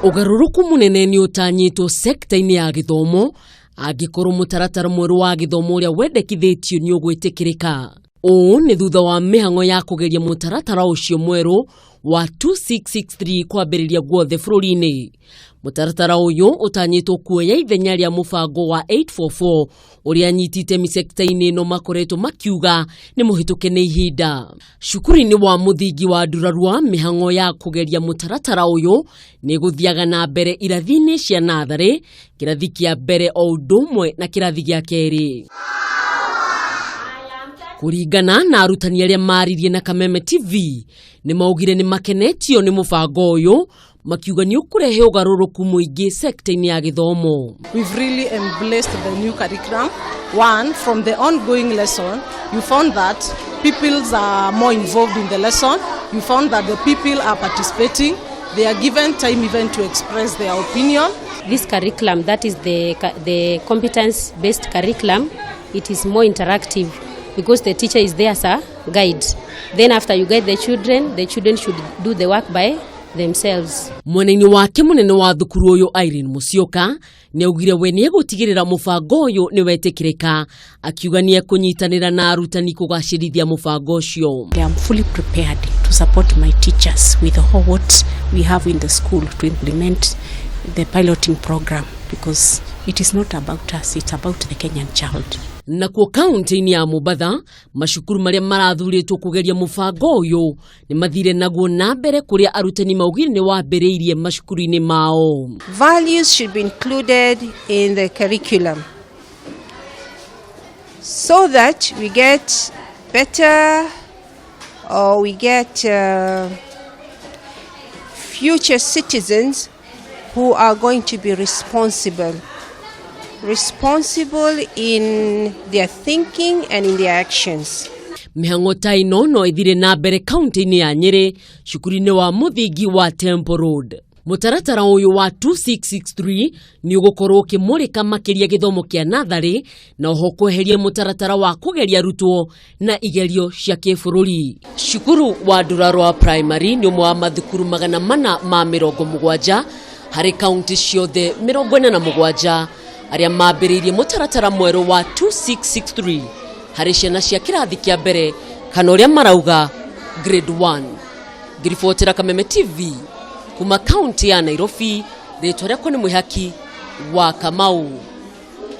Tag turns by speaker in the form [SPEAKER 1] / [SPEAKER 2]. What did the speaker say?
[SPEAKER 1] Ũgarũrũku mũnene nĩ ũtanyĩtwo sekta-inĩ ya gĩthomo angĩkorwo mũtaratara mwerũ wa gĩthomo ũrĩa wendekithĩtio nĩ ũgwĩtĩkĩrĩka. Ũũ nĩ thutha wa mĩhang'o ya kũgeria mũtaratara ũcio mwerũ wa 2663 kwambĩrĩria guothe bũrũri-inĩ. Mũtaratara ũyũ ũtanyĩtwo kuoya ithenya rĩa mũbango wa 844 ũrĩa anyiti itemi sekta-inĩ ĩno makoretwo makiuga nĩ mũhĩtũke nĩ ihinda. Cukuru-inĩ wa mũthingi wa Ndurarua mĩhang'o ya kũgeria mũtaratara ũyũ nĩ ĩgũthiaga na mbere irathi-inĩ cia natharĩ, kĩrathi kĩa mbere o ũndũ ũmwe na kĩrathi gĩa kerĩ. Kũringana na arutani arĩa maririe na Kameme TV, nĩ maugire nĩ makenetio nĩ mũbango ũyũ makiuga nĩ ũkũrehe ũgarũrũku mũingĩ sekta-inĩ ya gĩthomo.
[SPEAKER 2] We've really embraced the new curriculum. One, from the ongoing lesson, you found that pupils are more involved in the lesson. You found that the people are participating. They are given time even to express their opinion.
[SPEAKER 3] This curriculum, that is the competence-based curriculum, it is more interactive because the teacher is there as a guide. Then after you guide the children should do the work by themselves.
[SPEAKER 1] Mwena-inĩ wake mũnene wa thukuru ũyũ Irene Musyoka nĩ augire we nĩ egũtigĩrĩra mũbango ũyũ nĩ wetĩkĩrĩka, akiuga nĩ ekũnyitanĩra na arutani kũgacĩrithia mũbango ũcio.
[SPEAKER 4] I am fully prepared to support my teachers with all what we have in the school to implement the piloting program, because it is not about us, it's about the Kenyan child.
[SPEAKER 1] Nakuo kaunti-inĩ ya Mombatha macukuru marĩa marathurĩtwo kũgeria mũbango ũyũ nĩ mathire naguo na mbere kũrĩa arutani maugire nĩ wambĩrĩirie macukuru-inĩ mao.
[SPEAKER 5] Values should be included in the curriculum so that we get better or we get future citizens who are going to be responsible. Responsible in their thinking and in their actions.
[SPEAKER 1] Mĩhang'o ta ĩno no ĩthire na mbere kaunti-inĩ ya Nyĩrĩ cukuru-inĩ wa mũthingi wa Temple Road. Mũtaratara ũyũ wa 2663 nĩ ũgũkorwo ũkĩmũrĩka makĩria gĩthomo kĩa natharĩ na oho kweheria mũtaratara wa kũgeria arutwo na igerio cia kĩbũrũri. Cukuru wa Ndurarwa Primary nĩ ũmwe wa mathukuru 470 harĩ kaunti ciothe 47 arĩa mambĩrĩirie mũtaratara mwerũ wa 2663 harĩ ciana cia kĩrathi kĩa mbere kana ũrĩa marauga grade 1. Ngĩribotera Kameme TV kuma kaunti ya Nairobi, rĩtwa rĩakwa nĩ Mwĩhaki wa Kamau.